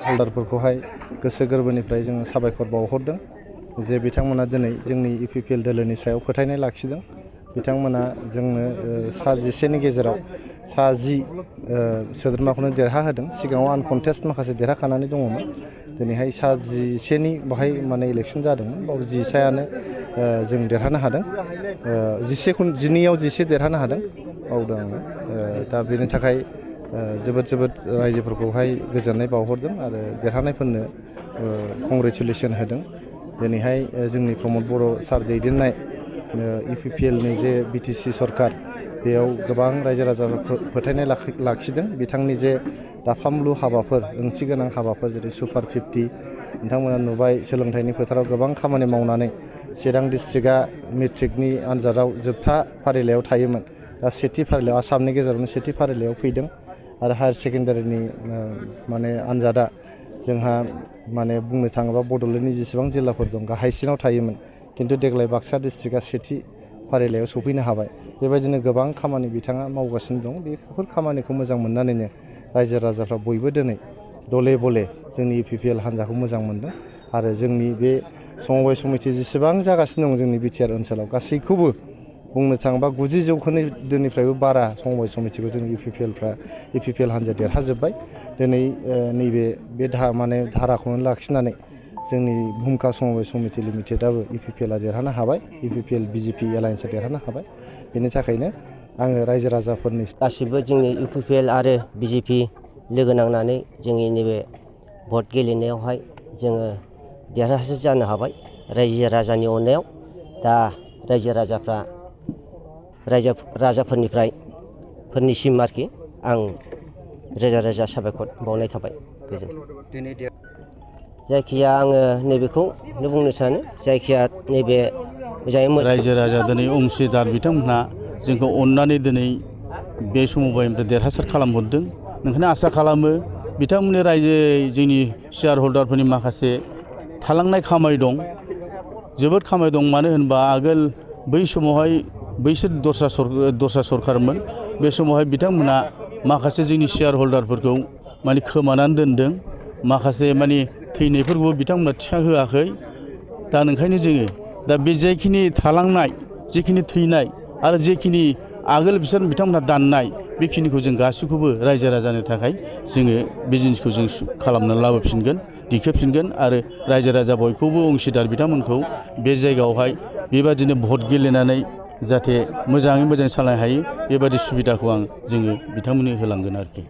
हल्दारफोरखौहाय गोसो गोरबोनिफ्राय जों साबायखर बावहरदों जे बिथांमोना दिनै जोंनि इउपिपिएल दोलोनि सायाव फोथायनाय लाखिदों। बिथांमोना जोंनो सा 11नि गेजेराव सा 10 सोद्रोमाखौनो देरहा होदों। सिगाङाव आनकन्टेस्ट माखासे देरहाखानानै दङमोन। दिनैहाय सा 11नि बाहाय माने इलेक्सन जादोंमोन। बाव 10 जों देरहानो हादों। 12आव 11 देरहानो हादों बावदों आङो। दा बेनि थाखाय जोबोद रायजोफोरखौहाय गोजोननाय बावहरदों आरो देरहानायफोरनो कंग्रेचुलेसन होदों। दिनैहाय जोंनि प्रमद बर' सार दैदेननाय इउपिपिएलनि जे बिटिसि सरकार बेयाव गोबां रायजो राजाफोर फोथायनाय लाखिदों। बिथांनि जे दाफामलु हाबाफोर ओंथि गोनां हाबाफोर जेरै सुपार 50 नोंथांमोना नुबाय सोलोंथाइनि फोथाराव गोबां खामानि मावनानै चिरां डिस्ट्रिक्टआ मेट्रिकनि आनजादाव जोबथा फारिलाइयाव थायोमोन। दा सेथि फारिलाइयाव आसामनि गेजेरावनो सेथि फारिलाइयाव फैदों आरो हायार सेकेन्डारिनि माने आनजादा जोंहा माने बुंनो थाङोबा बड'लेण्डनि जेसेबां जिल्लाफोर दं गाहायसिनाव थायोमोन। किन्तु देग्लाय बाक्सा डिस्ट्रिक्टआ सेथि फारिलाइयाव सफैनो हाबाय। बेबायदिनो गोबां खामानि बिथाङा मावगासिनो दं। बेफोर खामानिखौ मोजां मोननानैनो रायजो राजाफ्रा बयबो दिनै दले बले जोंनि इउपिपिएल हान्जाखौ मोजां मोनदों आरो जोंनि बे समबाय समिति जेसेबां जागासिनो दं जोंनि बिटिआर ओनसोलाव गासैखौबो बुंनो थाङोबा 90% बारा समबाय समितिखौ जोंनि इउपिपिएल हान्जाया देरहाजोब्बाय। दिनै नैबे धाराखौनो लाखिनानै जोंनि भुमका समबाय समिति लिमिटेडआबो इउपिपिएलआ देरहानो हाबाय। इउपिपिएल बिजेपि एलायेन्सआ देरहानो हाबाय। बेनि थाखायनो आङो रायजो राजाफोरनि गासिबो जोंनि इउपिपिएल आरो बिजेपि लोगो नांनानै जोंनि नैबे भट गेलेनायावहाय जोङो देरहासार जानो हाबाय रायजो राजानि अननायाव। दा रायजो राजाफोरनिसिम आरोखि आं रोजा साबायखर बावनाय थाबाय। जायखिया आङो नैबेखौनो बुंनो सानो जायखिया नैबे रायजो राजा दिनै अंशीदार बिथांमोनहा जोंखौ अननानै दिनै बे समबायनिफ्राय देरहासार खालामहरदों। ओंखायनो आसा खालामो बिथांमोननि रायजो जोंनि शेयार हल्दारफोरनि माखासे थालांनाय खामानि दं, जोबोद खामानि दं। मानो होनबा आगोल बै समावहाय बैसोर दस्रा सरखारमोन। बे समावहाय बिथांमोना माखासे जोंनि शेयार हल्दारफोरखौ माने खोमानानै दोनदों। माखासे माने थैनायफोरखौबो बिथांमोना थिखा होआखै। दा ओंखायनो जोङो दा बे जेखिनि थालांनाय, जेखिनि थैनाय आरो जेखिनि आगोल बिथांमोनहा दाननाय बेखिनिखौ जों गासैखौबो रायजो राजानि थाखाय जोङो बे जिनिसखौ जों खालामनानै लाबोफिनगोन, दिखोफिनगोन आरो रायजो राजा बयखौबो अंशीदार बिथांमोनखौ बे जायगायावहाय बेबादिनो भट गेलेनानै जाहाथे मोजाङै मोजां सालायनो हायो बेबादि सुबिदाखौ जोङो बिथांमोननो होलांगोन आरोखि।